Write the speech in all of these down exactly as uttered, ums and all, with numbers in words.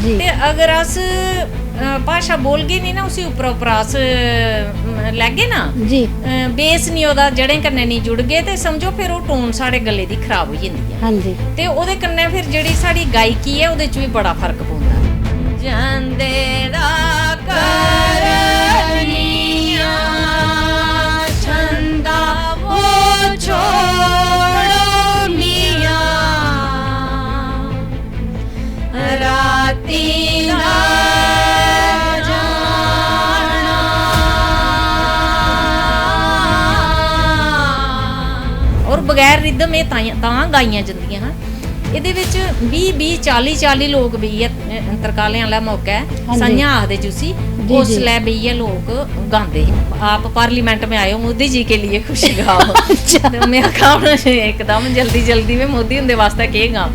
ते अगर अस अ, भाशा बोलगे निं ना, उसी उप्परा उप्परा अस अ, लैगे ना, जी। अ, बेस निं ओह्दा, जड़ें कन्नै निं जुड़गे, ते समझो फिर ओह् टोन साढ़े गले दी खराब होई जंदी ऐ। हां जी। ते ओह्दे कन्नै फिर जेह्ड़ी साढ़ी गायकी ऐ, ओह्दे च बी बड़ा फर्क पौंदा ऐ। जंदे दा करनिया छंदा वो छोड़ो मियां। रातीं दा जाना। और बगैर रिदम एह् तां, तां गाइयां जंदियां हां। एह्दे बिच बीह् बीह्, चाली चाली लोक बेहियै, अ, तरकालें आह्ला मौका ऐ, हां जी। संञा आखदे जिसी, जी, जी। उसलै बेहियै लोक गांदे हे। आप पार्लियामेंट में आए हो, मोदी जी के लिए कुछ गाओ। अच्छा। ते में आखेआ, "हून एकदम जल्दी जल्दी में मोदी हुंदे वास्तै केह् गां?"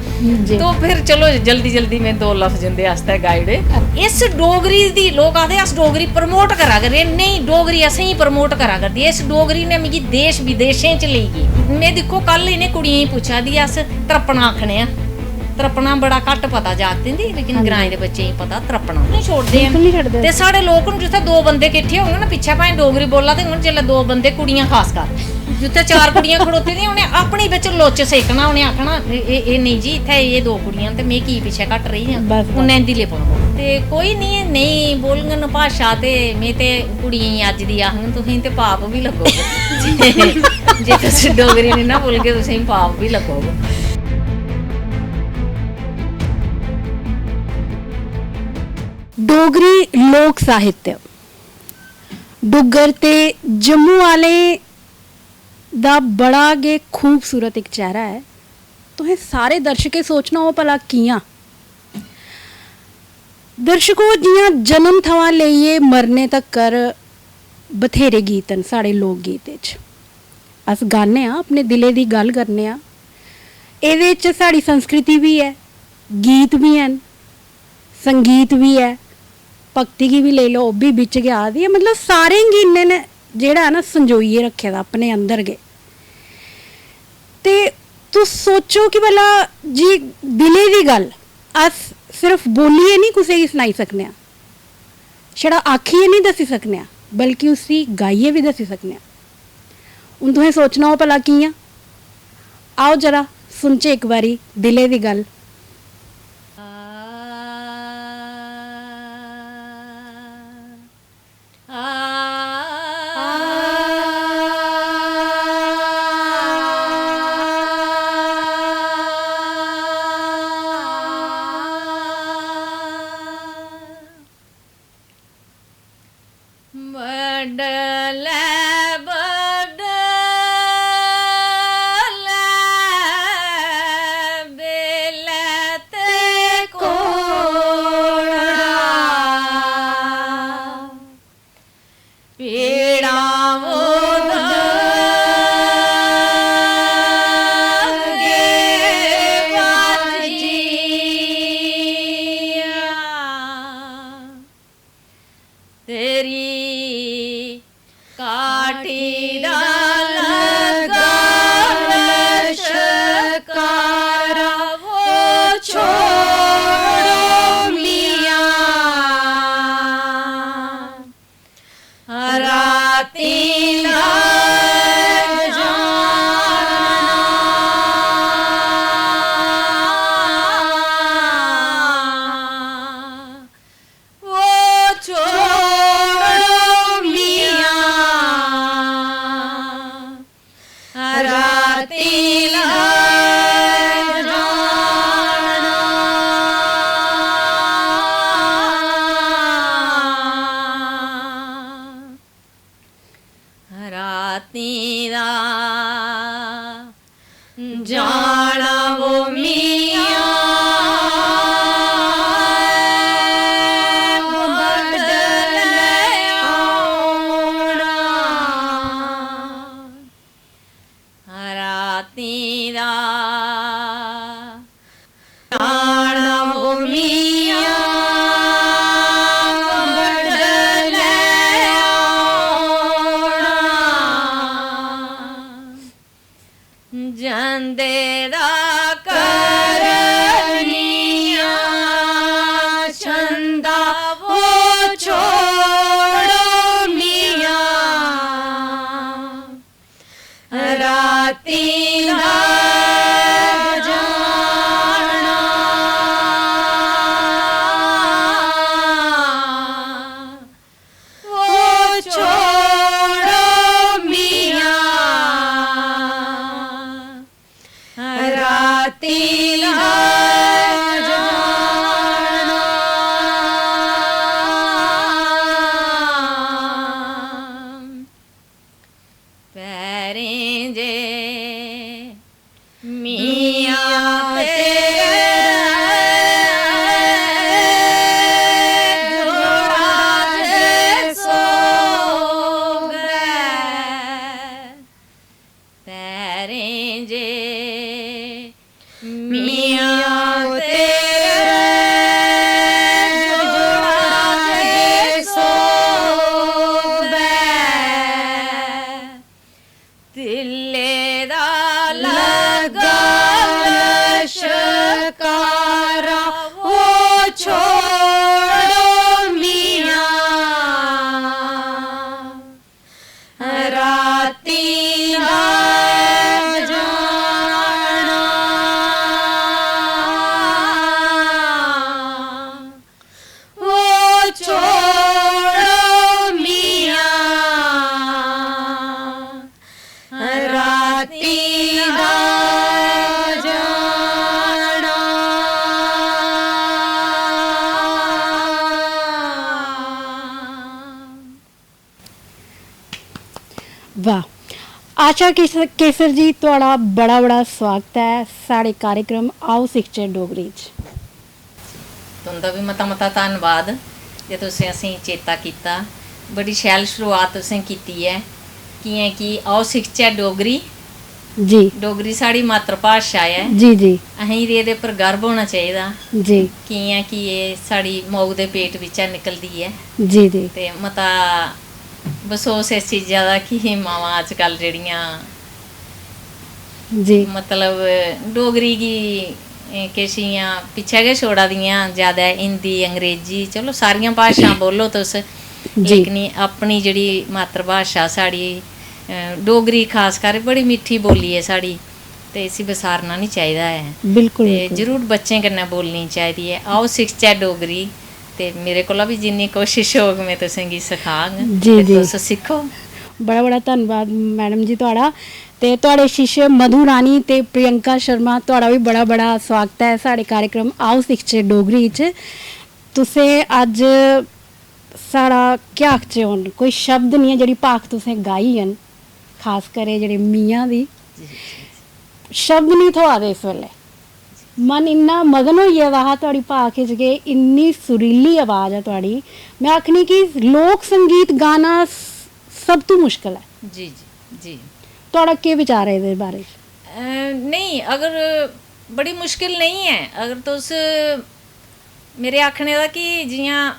जी। तो फिर चलो, जल्दी जल्दी में दो लफ्ज इंदे आस्तै गाई ओड़े। इस डोगरी दी, लोक आखदे, "अस डोगरी प्रमोट करा करदे।" नेईं, डोगरी असेंगी प्रमोट करा करदी। इस डोगरी ने मिगी देश विदेशें च लेई गेई। में, दिक्खो, कल इ'नें कुड़ियें गी पुच्छा दी, अस त्रप्पना आखने आं। त्रप्पना बड़ा घट्ट पता जागतें दी, लेकिन हां जी। ग्राएं दे बच्चें गी पता त्रप्पना। नहीं छोड़दे बिल्कुल नहीं छड्डदे। ते साढ़े लोक हुन जित्थै दो बंदे किट्ठे होङन ना, पिच्छै भाएं डोगरी बोला दे होङन, जेल्लै दो बंदे, कुड़ियां खास कर, जित्थै चार कुड़ियां खड़ोती दियां, उ'नें अपनी बिच लुच्च सेकना, उ'नें आखना, "एह्, एह्, एह् नेईं जी, इत्थै एह् दो कुड़ियां न ते में की पिच्छै घट्ट रेही आं?" बस, बस। उ'नें इं'दी लेई पौना। ते कोई निं, नेईं बोलङन भाशा, ते में ते कुड़ियें गी अज्ज दी आखङ, तुसें ते पाप बी लग्गग। जे, जे तुस डोगरी निं ना बोलगे, तुसें पाप बी लग्गग। डोगरी लोक साहित्य, डुग्गर ते जम्मू आह्लें दा बड़ा गै खूबसूरत इक चेहरा ऐ। तुसें सारे दर्शकें सोचना, ओह् भला कि'यां? दर्शको, जि'यां जन्म थमां लेइयै मरने तक्कर बथेरे गीत न साढ़े लोक गीत च। अस गान्ने आं, अपने दिलै दी गल्ल करने आं। एह्दे च साढ़ी संस्कृति बी ऐ, गीत बी हैन, संगीत बी ऐ, भक्ति गी बी लेई लैओ, ओह् बी बिच्च गै आ दी ऐ। मतलब, सारें गी इ'नें ने जेह्ड़ा ऐ ना, संजोइयै रक्खे दा अपने अंदर गै। ते तुस सोचो कि भला जी, दिलै दी गल्ल अस सिर्फ बोलियै निं कुसै गी सनाई सकने आं, छड़ा आखियै निं दस्सी सकने आं, बल्कि उसी गाइयै बी दस्सी सकने आं। हून तुसें सोचना, ओह् भला कि'यां? आओ, जरा सुनचै इक बारी दिलै दी गल्ल। बडलै, बडलै बेलै ते कोला पीड़ां उधगे बाजियां। तेरी छोड़ो मियां, रातीं दा जाना। ओ छोड़ो मियां, रातीं दा जाना। वाह। आशा केस-, केसर जी, थुआढ़ा बड़ा बड़ा सुआगत ऐ साढ़े कार्यक्रम आओ सिखचै डोगरी च। तुं'दा बी मता मता धन्नवाद जे तुसें असेंगी चेता कीता। बड़ी शैल शुरुआत तुसें कीती ऐ, कि'यां कि आओ सिखचै डोगरी। जी। डोगरी साढ़ी मातृभाशा ऐ। जी, जी। असेंगी ते एह्दे पर गर्व होना चाहिदा। जी। कि'यां कि एह् साढ़ी माऊ दे पेट बिच्चा निकलदी ऐ। जी, जी। ते मता बसोस इस चीजा दा कि मावां अजकल जेह्ड़ियां जी। मतलब डोगरी गी, ए, किश इ'यां पिच्छें गै छोड़ा दियां, ज्यादा हिंदी, अंग्रेजी, चलो सारियां भाशां बोलो तुस, जी। लेकिन अपनी जेह्ड़ी मातृभाशा साढ़ी, अ, डोगरी खास कर बड़ी मिट्ठी बोल्ली ऐ साढ़ी, ते इसी बसारना निं चाहिदा ऐ। बिल्कुल, ते बिल्कुल। जरूर बच्चें कन्नै बोलनी चाहिदी ऐ। आओ सिखचै डोगरी, ते मेरे कोला बी जिन्नी कोशिश होग में तुसेंगी सखाङ जी, ते जी। तुस सिक्खो। बड़ा बड़ा धन्नवाद मैडम जी थुआढ़ा। ते थुआढ़े शिष्य मधु रानी ते प्रियंका शर्मा, थुआढ़ा बी बड़ा बड़ा सुआगत ऐ साढ़े कार्यक्रम आओ सिखचै डोगरी च। तुसें अज्ज साढ़ा केह् आखचै, हून कोई शब्द निं ऐ जेह्ड़ी भाख तुसें गाई ऐ, खास करियै जेह्ड़े मियां दी, जी, जी। शब्द निं थ्होआ दे इस बेल्लै। मन इन्ना मगन होई गेदा हा थुआढ़ी भाख च कि इन्नी सुरीली आवाज ऐ थुआढ़ी। में आखनी कि लोक संगीत गाना स-, सब तू मुश्कल ऐ। जी, जी, जी। थुआढ़ा केह् विचार ऐ एह्दे बारे च? अ, नेईं, अगर बड़ी मुश्कल नेईं ऐ, अगर तुस, मेरे आखने दा कि जि'यां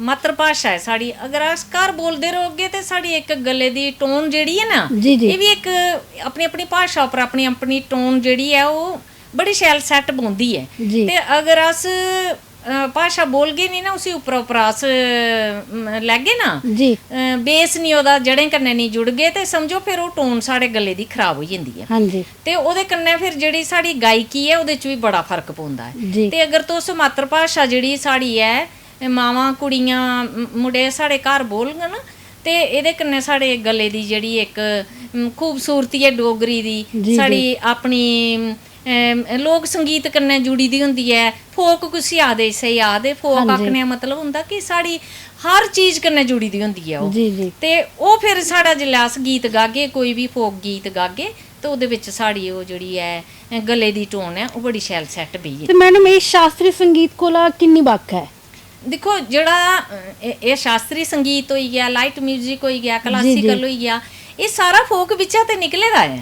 मातृभाशा ऐ साढ़ी, अगर अस घर बोलदे रौह्गे ते साढ़ी इक गले दी tone जेह्ड़ी ऐ ना, जी, जी। एह् बी इक अपनी अपनी भाशा उप्पर अपनी अपनी tone जेह्ड़ी ऐ, ओह् बड़ी शैल set बौंह्दी ऐ। जी। ते अगर अस, अ, भाशा बोलगे निं ना, उसी उप्परा उप्परा अस, अम, लैगे ना, जी। अ, base निं ओह्दा, जड़ें कन्नै निं जुड़गे, ते समझो फिर ओह् tone साढ़े गले दी खराब होई जंदी ऐ। हां जी। ते ओह्दे कन्नै फिर जेह्ड़ी साढ़ी गायकी ऐ, ओह्दे च बी बड़ा फर्क पौंदा ऐ। जी। ते अगर तुस मातृभाशा जेह्ड़ी साढ़ी ऐ, मावां, कुड़ियां, म-, मुंडे साढ़े घर बोलङन, ते एह्दे कन्नै साढ़े गले दी जेह्ड़ी इक, म, खूबसूरती ऐ डोगरी दी, जी, साढ़ी जी। अपनी, अम, लोक संगीत कन्नै जुड़ी दी होंदी ऐ। Folk कुसी आखदे, स्हेई आखदे, folk हां जी। आखने दा मतलब होंदा कि साढ़ी हर चीज कन्नै जुड़ी दी होंदी ऐ ओह्। जी, जी। ते ओह् फिर साढ़ा जिसलै अस गीत गागे, कोई बी folk गीत गागे, ते ओह्दे बिच साढ़ी ओह् जेह्ड़ी ऐ, गले दी tone ऐ, ओह् बड़ी शैल set बेही जंदी। ते मैडम, एह् शास्त्रीय संगीत कोला किन्नी बक्ख ऐ? दिक्खो, जेह्ड़ा, अ, एह्, एह् शास्त्रीय संगीत होई गेआ, light music होई गेआ, जी, जी। Classical होई गेआ, एह् सारा folk बिच्चा ते निकले दा ऐ।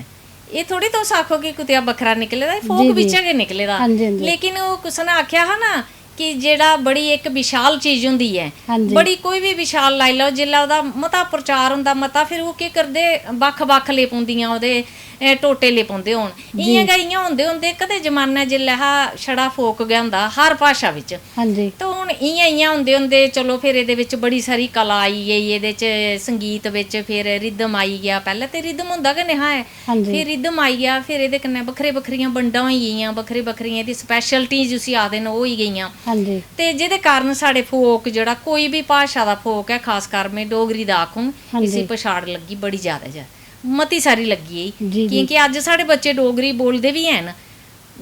एह् थोड़ी तुस आखो कि कुतेआ बक्खरा निकले दा, एह् folk जी, जी। बिच्चा गै निकले दा। हां जी, हां जी। लेकिन ओह् कुसै ने आखेआ हा ना कि जेह्ड़ा बड़ी इक विशाल चीज होंदी ऐ, हां जी। बड़ी कोई बी विशाल लाई लैओ, जिसलै ओह्दा मता प्रचार होंदा, मता, फिर ओह् केह् करदे, बक्ख-बक्ख लेई पौंदियां ओह्दे, ए, टोटे लेई पौंदे होन। जी। इ'यां गै इ'यां होंदे होंदे कदें जमानै जिसलै हा छड़ा folk गै होंदा हा हर भाशा बिच। हां जी। ते हून इ'यां इ'यां होंदे होंदे चलो फिर एह्दे बिच बड़ी सारी कला आई गेई, एह्दे च संगीत बिच फिर rhythm आई गेआ। पैह्लें ते rhythm होंदा गै नेहा ऐ। हां जी। फिर rhythm आई गेआ, फिर एह्दे कन्नै बक्खरे बक्खरियां बंडां होई गेइयां, बक्खरे बक्खरियां एह्दी specialties जिसी आखदे न, ओह् होई गेइयां। हां जी। ते जेह्दे कारण साढ़े folk जेह्ड़ा कोई बी भाशा दा folk ऐ, खास कर में डोगरी दा आखङ, हां इसी जी। पछाड़ लग्गी बड़ी जैदा जैदा, मती सारी लग्गी गेई। जी, जी। की के अज्ज साढ़े बच्चे डोगरी बोलदे बी हैन,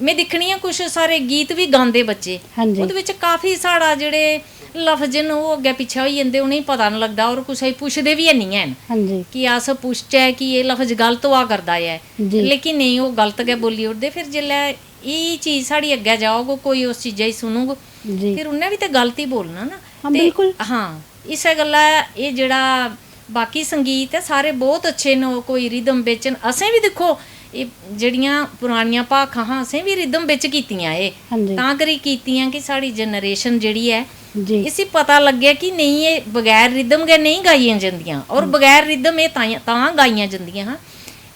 में दिक्खनी आं कुछ सारे गीत बी गांदे बच्चे, हां जी। ओह्दे बिच काफी साढ़ा जेह्ड़े लफ्ज न ओह् अग्गें पिच्छें होई जंदे, उ'नेंगी पता निं लगदा, होर कुसै गी पुछदे बी हैन्नी हैन हां जी। कि अस पुछचै कि एह् लफ्ज गलत होआ करदा ऐ। जी। लेकिन नेईं, ओह् गलत गै बोल्ली ओड़दे। फिर जिसलै एह् चीज साढ़ी अग्गें जाग, कोई उस चीजा गी सुनग, जी। फिर उ'न्नै बी ते गलत ही बोलना ना। हां, ते बिल्कुल। हां, इस्सै गल्ला एह् जेह्ड़ा बाकी संगीत ऐ, सारे बहुत अच्छे न, ओह् कोई rhythm बिच न। असें बी दिक्खो, एह् जेह्ड़ियां परानियां भाखां हां, असें बी rhythm बिच कीतियां एह्। हां जी। तां करी कीतियां कि साढ़ी generation जेह्ड़ी ऐ, जी। इसी पता लग्गै कि नेईं, एह् बगैर rhythm गै नेईं गाइयां जंदियां, और हम्म। बगैर rhythm एह् तां, तां गाइयां जंदियां हां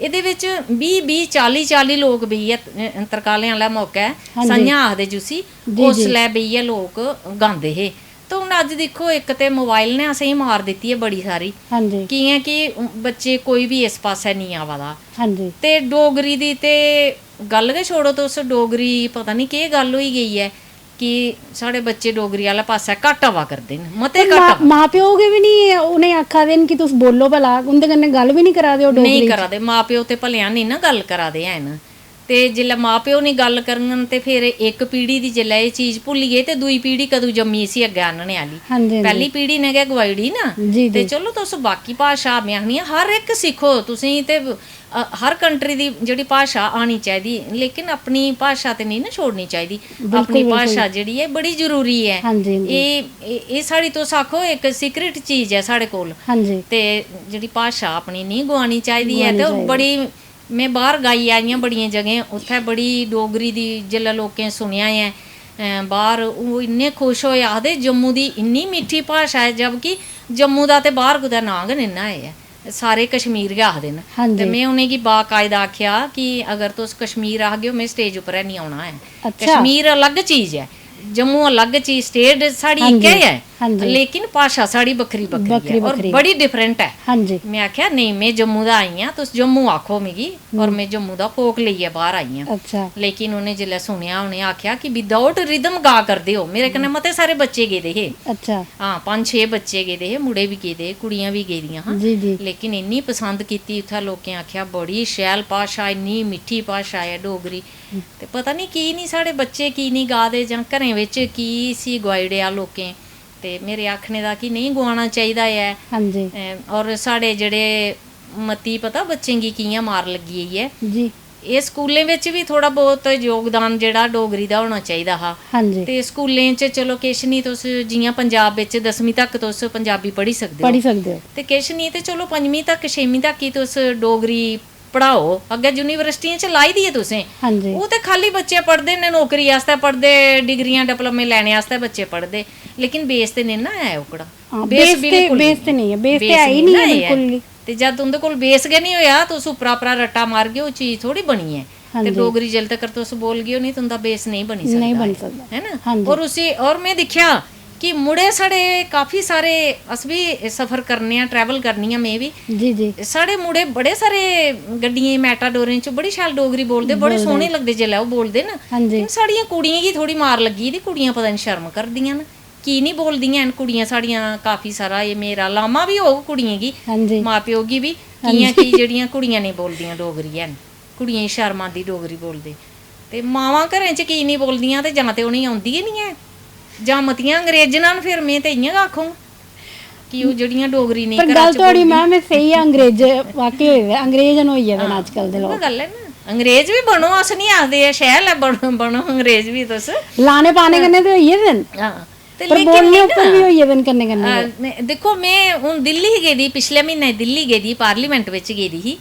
एह्दे बिच बीह् बीह्, चाली चाली लोक बेहियै, अ, तरकालें आह्ला मौका ऐ, हां जी। सं'ञा आखदे जुसी, जी, जी। उसलै बेहियै लोक गांदे हे। ते हून अज्ज दिक्खो, इक ते मोबाइल ने असेंगी मार दित्ती ऐ बड़ी सारी। हां जी। कि'यां कि बच्चे कोई बी इस पासै निं आवा दा। हां जी। ते डोगरी दी ते गल्ल गै छोड़ो तुस, डोगरी पता निं केह् गल्ल होई गेई ऐ कि साढ़े बच्चे डोगरी आह्ले पासै घट्ट आवा करदे न, मते पर घट्ट मां, आवा मां प्यो गै बी निं उ'नें आखा दे न कि तुस बोलो भला, उं'दे कन्नै गल्ल बी निं करा दे ओ डोगरी नेईं च। करा दे, मां प्यो ते भलेआं निं ना गल्ल करा दे हैन। ते जिसलै मां प्यो निं गल्ल करङन ते फिर इक पीढ़ी दी जिसलै एह् चीज भुल्ली गेई ते दूई पीढ़ी कदूं जम्मी इसी अग्गें आह्नने आह्ली? हां जी, हां जी। पैह्ली पीढ़ी ने गै गवाई ओड़ी ना। जी, ते जी। चलो, तुस बाकी भाशा, में आखनी आं, हर इक सिक्खो, तुसेंगी ते, अ, हर कंट्री दी जेह्ड़ी भाशा आनी चाहिदी, लेकिन अपनी भाशा ते नेईं ना छोड़नी चाहिदी। बिल्कुल, अपनी बिल्कुल। भाशा जेह्ड़ी ऐ, बड़ी जरूरी ऐ। हां जी, हां जी। एह्, एह्, एह् साढ़ी, तुस आखो, इक सीक्रेट चीज ऐ साढ़े कोल। हां जी। ते जेह्ड़ी भाशा अपनी नेईं गुआनी चाहिदी ऐ, गुआनी ते ओह् चाहिदी। बड़ी में बाह्र गाई आई आं बड़ियें जगहें, उत्थै बड़ी डोगरी दी जिसलै लोकें सुनेआ ऐ, अ, बाह्र, ओह् इन्ने खुश होए, आखदे, "जम्मू दी इन्नी मिट्ठी भाशा ऐ," जबकि जम्मू दा ते बाह्र कुतै नांऽ गै निं ना ऐ, सारे कश्मीर गै आखदे न। हां ते जी। में उ'नेंगी बाकायदा आखेआ कि अगर तुस कश्मीर आखगे ओ, में स्टेज उप्पर हैन्नी औना ऐ। अच्छा। कश्मीर अलग चीज ऐ, जम्मू अलग चीज, स्टेट साढ़ी हां इक्कै जी। ऐ। हां जी। लेकिन भाशा साढ़ी बक्खरी बक्खरी ऐ, बक्खरी और बक्खरी ऐ। बड़ी डिफरेंट ऐ। हां जी। में आखेआ, "नेईं, में जम्मू दा आई आं, तुस जम्मू आखो मिगी, और हम्म। में जम्मू दा फोक लेइयै बाह्र आई आं।" अच्छा। लेकिन उ'नें जिसलै सुनेआ, उ'नें आखेआ कि without rhythm गा करदे ओ। मेरे कन्नै हम्म। मते सारे बच्चे गेदे हे। अच्छा। हां, पंज छे बच्चे गेदे हे, मुड़े बी गेदे हे, कुड़ियां बी गेदियां हां। जी, जी। लेकिन इन्नी पसंद कीती उत्थै लोकें, आखेआ, "बड़ी शैल भाशा, इन्नी मिट्ठी भाशा ऐ डोगरी।" हम्म। ते पता निं की निं साढ़े बच्चे की निं गा दे, जां घरें बिच की इसी गोआई ओड़ेआ लोकें। ते मेरे आखने दा कि नेईं गुआना चाहिदा ऐ। हां जी। अ, और साढ़े जेह्ड़े मती पता बच्चें गी कि'यां मार लग्गी गेई ऐ। जी। एह् स्कूलें बिच बी थोह्ड़ा बहुत योगदान जेह्ड़ा डोगरी दा होना चाहिदा हा। हां जी। ते स्कूलें च चलो किश निं, तुस जि'यां पंजाब बिच दसमीं तक तुस पंजाबी पढ़ी सकदे ओ। पढ़ी सकदे ओ। ते किश निं ते चलो पंजमीं तक, छेमीं तक ही तुस डोगरी पढ़ाओ, अग्गें यूनिवर्सिटियें च लाई दी ऐ तुसें। हां जी। ओह् ते खाल्ली बच्चे पढ़दे न, नौकरी आस्तै पढ़दे, डिग्रियां, डिप्लोमे लैने आस्तै बच्चे पढ़दे, लेकिन बेस ते नेईं ना ऐ ओह्कड़ा। हां, बेस बेस ते, बिल्कुल बेस ते नेईं ऐ, बेस ते बेस है ही नेईं निं ना ऐ ऐ। बिल्कुल बी। ते जद तुं'दे कोल बेस गै निं होएआ, तुस उप्परा, उप्परा रट्टा मारगे, ओह् चीज थोह्ड़ी बनी ऐ। हां ते जी। डोगरी जिल्लै तक्कर तुस बोलगे ओ निं, तुं'दा बेस नेईं बनी नेईं सकदा बनी ऐ। सकदा। है ना? हां जी। और उसी, और में दिक्खेआ कि मुड़े साढ़े काफी सारे, अस बी सफर करने आं, ट्रैवल करनी आं में बी। जी, जी। साढ़े मुड़े बड़े सारे गड्डियें, मेटाडोरें च बड़ी शैल डोगरी बोलदे, बड़े बोलदे। सोह्ने लगदे जिसलै ओह् बोलदे न। हां जी। लेकिन साढ़ियां कुड़ियें गी थोह्ड़ी मार लग्गी दी, कुड़ियां पता निं शर्म करदियां न, की निं बोलदियां हैन कुड़ियां साढ़ियां। काफी सारा एह् मेरा लामा बी होग कुड़ियें गी, हां जी। मां प्यो गी बी, हां जी। कि'यां कि जेह्ड़ियां कुड़ियां नेईं बोलदियां डोगरी हैन, कुड़ियें गी शर्म आंदी डोगरी बोलदे। ते मावां घरें च की निं बोलदियां, ते जां ते उ'नेंगी औंदी गै निं ऐ, जां मतियां अंग्रेजनां न, फिर में ते इ'यां गै आखङ कि ओह् जेह्ड़ियां डोगरी नेईं पर घरा गल्ल च थुआढ़ी बोलदियां। मैम, एह् स्हेई ऐ, अंग्रेज वाकई होई गेदे, अंग्रेज न होई गेदे न हां, अज्जकल दे उ'ऐ लोक। गल्ल ऐ ना, अंग्रेज बी बनो, अस निं आखदे ऐ, शैल ऐ, बनो, बनो अंग्रेज बी तुस। लाने पाने हां। कन्नै ते होई गेदे न। हां। ते पर लेकिन बोलने नेईं उप्पर ना, बी होई गेदे न कन्नै कन्नै अ, गै। ने-, दिक्खो, में हून दिल्ली ही गेदी, पिछले म्हीने दिल्ली गेदी, पार्लियामेंट बिच गेदी ही।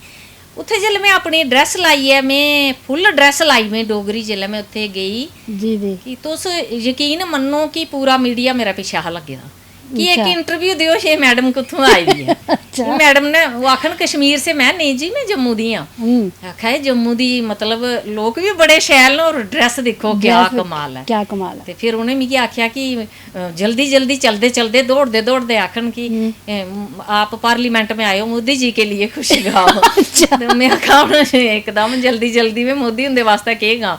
उत्थै जिसलै में अपनी ड्रैस लाई ऐ, में फुल ड्रैस लाई, में डोगरी, जिसलै में उत्थै गेई, जी, जी। कि तुस यकीन मन्नो कि पूरा मीडिया मेरे पिच्छे हा लग्गे दा कि इक अच्छा। इंटरव्यू देओ, "एह् मैडम कुत्थूं आई दी ऐ?" अच्छा। मैडम ने, ओह् आखन, "कश्मीर से?" में, "नेईं जी, में जम्मू दी आं।" हम्म। आखा, "एह् जम्मू दी, मतलब, लोक बी बड़े शैल न, और ड्रैस दिक्खो, क्या ड्रैस कमाल ऐ।" क्या कमाल ऐ। ते फिर उ'नें मिगी आखेआ कि, अ, जल्दी, जल्दी चलदे, चलदे, दौड़दे, दौड़दे आखन कि, हम्म। "अ, आप पार्लियामेंट में आए हो, मोदी जी के लिए कुछ गाओ।" अच्छा। ते में आखेआ, "हून एकदम जल्दी, जल्दी में मोदी हुंदे वास्तै केह् गां?"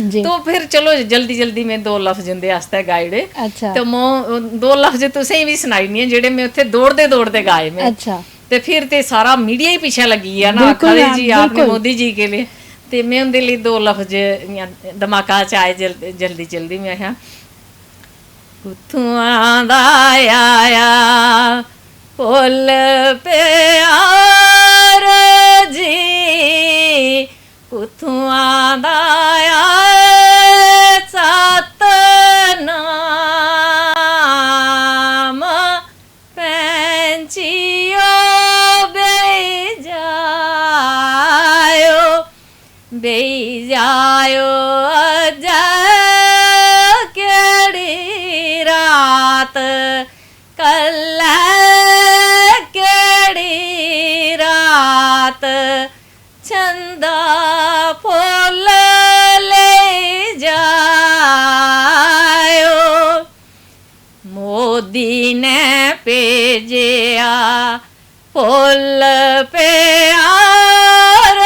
जी। तो फिर चलो, जल्दी, जल्दी में दो लफ्ज उं'दे आस्तै गाई ओड़े। अच्छा। ते में दो लफ्ज तुसें गी बी सनाई ओड़नी आं, जेह्ड़े में उत्थै दौड़दे, दौड़दे गाए में। अच्छा। ते फिर ते सारा मीडिया ही पिच्छे लग्गी गेआ ना, बिल्कुल आखा दे, मैम, "जी, आपने बिल्कुल। मोदी जी के लिए।" ते में उं'दे लेई दो लफ्ज इ'यां दमाका च आए, जल-, जल्दी, जल्दी में आखेआ, "कुत्थुआं दा आया फुल्ल प्यार जी, कुत्थुआं दा आया सतनाम।" पैंचियो बेही जायो, बेही जायो अज्जै केह्ड़ी रात, कल्लै केह्ड़ी रात, चंदा फुल्ल लेई जायो, मोदी ने भेजेआ फुल्ल प्यार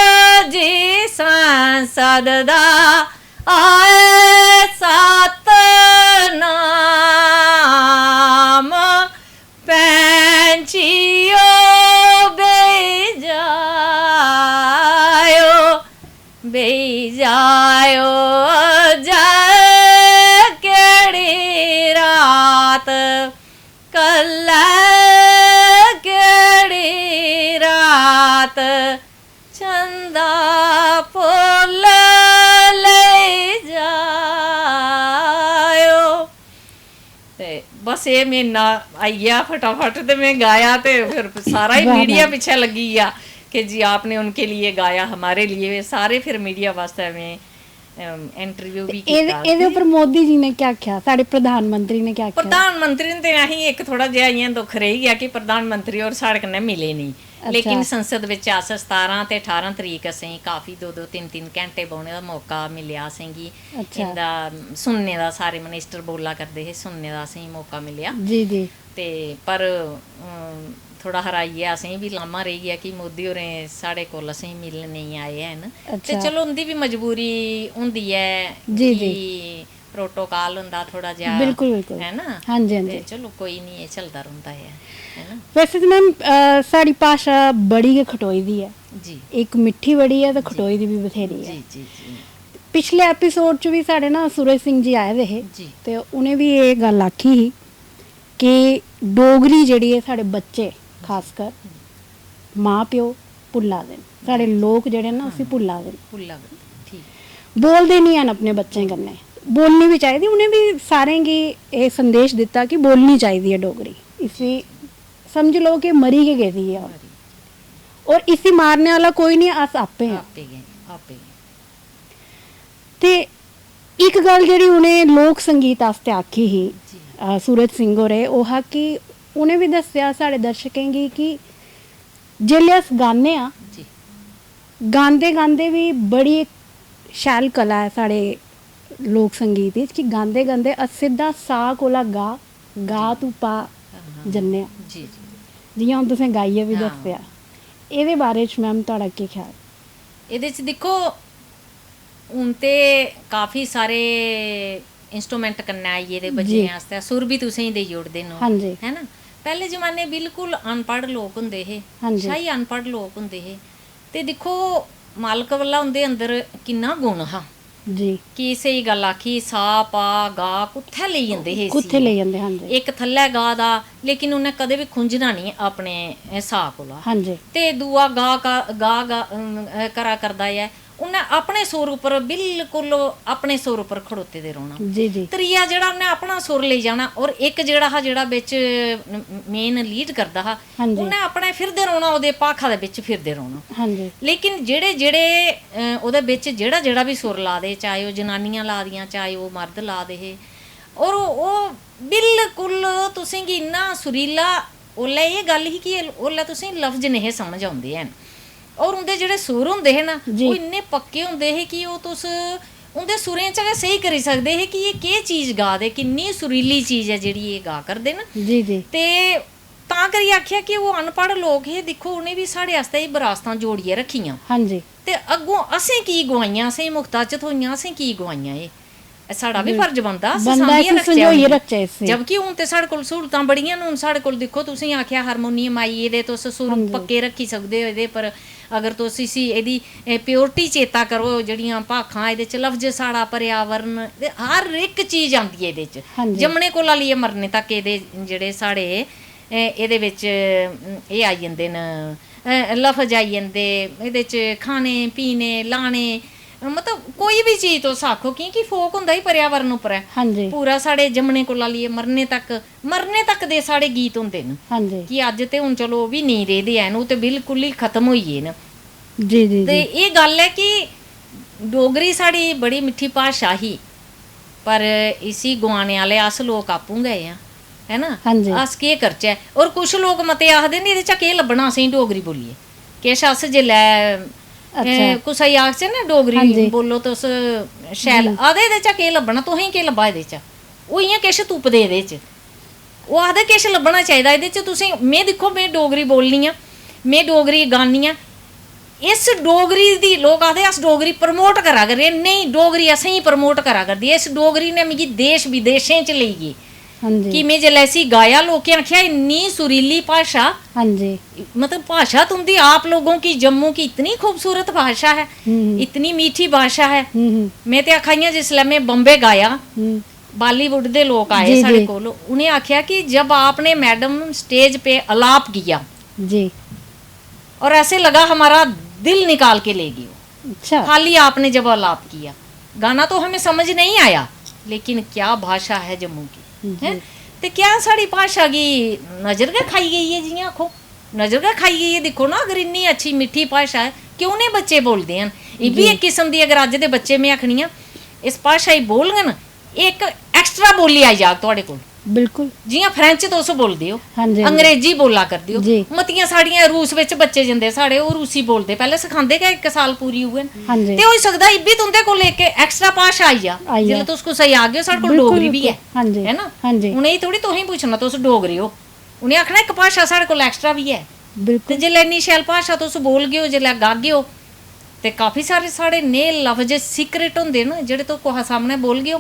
जी संसद दा, आए सतनाम पैंछियो बेही जायो, बेही जायो जै केह्ड़ी रात, कल्लै केह्ड़ी रात, चंदा फुल्ल लेई जायो। ते बस एह् म्हीना आई गेआ फटाफट ते में गाया ते फिर सारा ही वाह, मीडिया वाह। पीछे लग्गी गेआ कि जी आपने उनके लिए गाया, हमारे लिए, सारे फिर मीडिया वास्तै में इंटरव्यू भी एह्दे कीता। एह्दे उप्पर मोदी जी ने क्या आखेआ, साढ़े प्रधानमंत्री ने क्या आखेआ? प्रधानमंत्री ने ते असें इक थोह्ड़ा जेहा इ'यां दुख रेही गेआ कि प्रधानमंत्री होर साढ़े कन्नै मिले नेईं। अच्छा। लेकिन संसद बिच अस सतारां ते ठारां तरीक असेंगी काफी दो दो तिन्न तिन्न घैंटे बौह्ने दा मौका मिलेआ असेंगी। अच्छा। इं'दा सुनने दा, सारे मिनिस्टर बोला करदे हे, सुनने दा असेंगी मौका मिलेआ। जी, जी। ते पर, अम, थोह्ड़ा हारा इ'यै असेंगी बी लाह्मा रेही गेआ कि मोदी होरें साढ़े कोल असेंगी मिलन नेईं आए हैन। ते अच्छा। चलो, उं'दी बी मजबूरी होंदी ऐ जी, कि जी। प्रोटोकाल होंदा थोह्ड़ा जेहा, बिल्कुल, बिल्कुल। है ना? हां जी, हां ते जी। चलो, कोई निं, एह् चलदा रौंह्दा ऐ, है ना? वैसे ते मैम, अ, साढ़ी भाशा बड़ी गै खटोई दी ऐ। जी। इक मिट्ठी बड़ी ऐ ते जी। खटोई दी बी बथेरी ऐ। जी, जी, जी। पिछले एपिसोड च बी साढ़े ना सूरज सिंह जी आए दे हे जी। ते उ'नें बी एह् गल्ल आखी ही कि डोगरी जेह्ड़ी ऐ, साढ़े बच्चे खासकर मां प्यो भुल्ला दे न, साढ़े लोक जेह्ड़े न उसी हां। भुल्ला दे न। भुल्ला दे न, ठीक। बोलदे निं हैन अपने बच्चें कन्नै, बोलनी बी चाहिदी। उ'नें बी सारें गी एह् संदेश दित्ता कि बोलनी चाहिदी ऐ डोगरी, इसी समझी लैओ कि मरी गै गेदी ऐ। मरी। और इसी मारने आह्ला कोई निं, अस आपें आं। आपे गै, आपे गै। ते इक गल्ल जेह्ड़ी उ'नें लोक संगीत आस्तै आखी ही, जी। अ, सूरज सिंह होरें, ओह् हा कि उ'नें बी दस्सेआ साढ़े दर्शकें गी कि जेल्लै अस गान्ने आं, जी। गांदे गांदे बी बड़ी इक शैल कला ऐ साढ़े लोक संगीत च कि गांदे गांदे अस सिद्धा सा कोला गा, गा जी। तू पा हां, हां। जन्ने आं। जी, जी। जि'यां हून तुसें गाइयै बी हां। दस्सेआ, एह्दे बारे च मैम, थुआढ़ा केह् ख्याल? एह्दे च दिक्खो, हून ते काफी सारे इंस्ट्रूमेंट कन्नै आई गेदे बज्जने जी। आस्तै, सुर बी तुसें गी देई ओड़दे न ओह्, हां जी। है ना? पैह्ले जमाने बिल्कुल अनपढ़ लोक होंदे हे, हां जी। शाही अनपढ़ लोक होंदे हे। ते दिक्खो, मालक वल्ला उं'दे अंदर किन्ना गुण हा जी। कि स्हेई गल्ल आखी, सा, पा, गा कुत्थै लेई जंदे हे इसी कुत्थै ओह्? लेई जंदे, हां जी। इक थल्लै गा दा, लेकिन उ'न्नै कदें बी खुंझना निं अपने सा कोला। हां जी। ते दूआ गा का, गा, गा, अम, अ, करा करदा ऐ, उ'न्नै अपने सुर उप्पर, बिल्कुल अपने सुर उप्पर खड़ोते दे रौह्ना। जी, जी। त्रीया जेह्ड़ा उ'न्नै अपना सुर लेई जाना, और इक जेह्ड़ा हा, जेह्ड़ा बिच मेन लीड करदा हा, हां जी। उ'न्नै अपने फिरदे रौह्ना, ओह्दे भाखा दे बिच फिरदे रौह्ना। हां जी। लेकिन जेह्ड़े, जेह्ड़े, अ, ओह्दे बिच जेह्ड़ा, जेह्ड़ा बी सुर ला दे, चाहे ओह् जनानियां ला दियां, चाहे ओह् मर्द ला दे हे, और ओह् बिल्कुल तुसेंगी इन्ना सुरीला, ओल्लै एह् गल्ल ही कि ओल्लै तुसेंगी लफ्ज नेहे समझ औंदे हैन। और उं'दे जेह्ड़े सुर होंदे हे ना, जी। ओह् इन्ने पक्के होंदे हे कि ओह् तुस उं'दे सुरें च गै सेही करी सकदे हे कि एह् केह् चीज गा दे, किन्नी सुरीली चीज ऐ जेह्ड़ी एह् गा करदे न। जी, जी। ते तां करियै आखेआ कि ओह् अनपढ़ लोक हे, दिक्खो, उ'नें बी साढ़े आस्तै एह् बरासतां जोड़ियै रक्खियां। हां जी। ते अग्गों असें की गुआइयां, असें मुख्ता च थ्होइयां, असें की गुआइयां एह्? एह् साढ़ा बी बिल-, फर्ज बनदा, अस बनदा, सांभियै इसी रखचै संजोइयै उ'नेंगी। रखचै इसी। जबकि हून ते साढ़े कोल स्हूलतां बड़ियां न, हून साढ़े कोल दिक्खो, तुसें आखेआ हारमोनियम आई, एह्दे तुस सुर हां जी। पक्के रक्खी सकदे ओ एह्दे पर, अगर तुस इसी, एह्दी, एह् purity चेता करो, जेह्ड़ियां भाखां एह्दे च, लफ्ज, साढ़ा पर्यावरण, ते हर इक चीज आंदी ऐ एह्दे च। हां जी। जम्मने कोला लेइयै मरने तक एह्दे जेह्ड़े साढ़े, एह्, एह्दे बिच, एह् आई जंदे न, अ, लफ्ज आई जंदे, एह्दे च खाने, पीने, लाने, मतलब कोई बी चीज तुस आखो, की कि फोक होंदा ही पर्यावरण उप्पर ऐ। हां जी। पूरा साढ़े जम्मने कोला लेइयै मरने तक, मरने तक दे साढ़े गीत होंदे न। हां जी। कि अज्ज ते हून चलो ओह् बी नेईं रेह्दे हैन, ओह् ते बिल्कुल ही खत्म होई गे न। जी, जी, ते जी। एह् गल्ल ऐ कि डोगरी साढ़ी बड़ी मिट्ठी भाशा ही, पर इसी गुआने आह्ले अस लोक आपूं गै आं, है ना? हां जी। अस केह् करचै? और कुछ लोक मते आखदे न, "एह्दे चा केह् लब्भना असेंगी डोगरी बोलियै?" किश अस जेल्लै अच्छा। कुसै गी आखचै ना डोगरी बोलो तुस शैल, आखदे एह्दे चा केह् लब्भना, तुसें केह् लब्भा एह्दे चा? ओह् इ'यां किश तुपदे एह्दे च। ओह् आखदे किश लब्भना चाहिदा एह्दे च तुसें। में दिक्खो, में डोगरी बोलनी आं, में डोगरी गान्नी आं। इस डोगरी दी, लोक आखदे अस डोगरी प्रमोट करा करदे, नेईं, डोगरी असेंगी प्रमोट करा करदी ऐ। इस डोगरी ने मिगी देश विदेशें च लेई गे। कि में जिसलै इसी गाया, लोकें आखेआ इन्नी सुरीली भाशा। मतलब भाशा तुंदी, आप लोगों की जम्मू की इतनी खूबसूरत भाषा है, इतनी मीठी भाषा है। में ते आखा इ'यां, जिसलै में बम्बे गाया, बालीवुड दे लोक आए साढ़े कोल, उ'नें आखेआ कि जब आपने मैडम स्टेज पे अलाप किया, जी। और ऐसे लगा हमारा दिल निकाल के ले गई हो। अच्छा। खाली आपने जब अलाप किया, गाना तो हमें समझ नहीं आया, लेकिन क्या भाषा है जम्मू की। जी। हैं? ते क्या साढ़ी भाशा गी नजर गै खाई गेई ऐ? जि'यां आखो, नजर गै खाई गेई ऐ। दिक्खो ना, अगर इन्नी अच्छी मिट्ठी भाशा ऐ, क्यों नेईं बच्चे बोलदे हैन? एह् बी जी। इक किस्म दी, अगर अज्ज दे बच्चे, में आखनी आं, इस भाशा गी बोलङन, इक एक्स्ट्रा बोल्ली आई जाग थुआढ़े कोल। बिल्कुल। जि'यां फ्रेंच तुस बोलदे ओ, हां जी। अंग्रेजी बोला करदे ओ। जी। मतियां साढ़ियां रूस बिच बच्चे जंदे साढ़े, ओह् रूसी बोलदे, पैह्लें सखांदे गै इक साल पूरी उ'ऐ न। हां जी। ते होई सकदा इब्बी तुं'दे कोल इक एक्स्ट्रा भाशा आई जा। आई जा। जिसलै तुस कुसै गी आखगे, "साढ़े कोल बिल्कुल, डोगरी बी ऐ।" हां जी। है ना? हां जी। उ'नें गी थोड़ी तुसें पुच्छना, "तुस डोगरे ओ?" उ'नें आखना, "इक भाशा साढ़े कोल एक्स्ट्रा बी ऐ।" ते बिल्कुल। जिसलै इन्नी शैल भाशा तुस बोलगे ओ, जिसलै गागे ओ, ते काफी सारे साढ़े नेह् लफ्ज सीक्रेट होंदे न, जेह्ड़े तुस कुसै सामनै बोलगे ओ,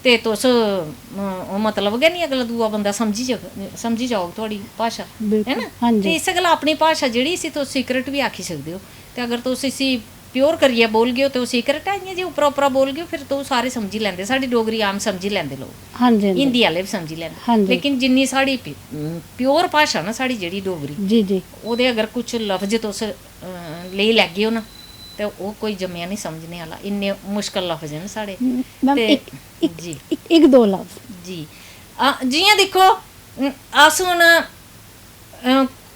ते तुस, अ, ओह् मतलब गै निं, अगला दूआ बंदा समझी जाग, समझी जाग थुआढ़ी भाशा, बिल्कुल। है ना? हां जी। ते इस्सै गल्ला अपनी भाशा जेह्ड़ी, इसी तुस सीक्रेट बी आखी सकदे ओ। ते अगर तुस इसी प्योर करियै बोलगे ओ, ते ओह् सीक्रेट ऐ। इ'यां जे उप्परा उप्परा बोलगे ओ, फिर ते ओह् सारे समझी लैंदे। साढ़ी डोगरी आम समझी लैंदे लोक, हां जी, हां जी। हिंदी आह्ले बी समझी लैंदे। हां जी। लेकिन जिन्नी साढ़ी प्य-, प्योर भाशा ना साढ़ी, जेह्ड़ी डोगरी, जी, जी। ओह्दे अगर कुछ लफ्ज तुस, अ, लेई लैगे ओ ना, ते ओह् कोई जम्मेआ निं समझने आह्ला। इन्ने मुश्कल लफ्ज न साढ़े। मैम, ते इक, इक, जी। इक, इक दो लफ्ज। जी। आ, जि'यां दिक्खो, अम, अस हून, अ,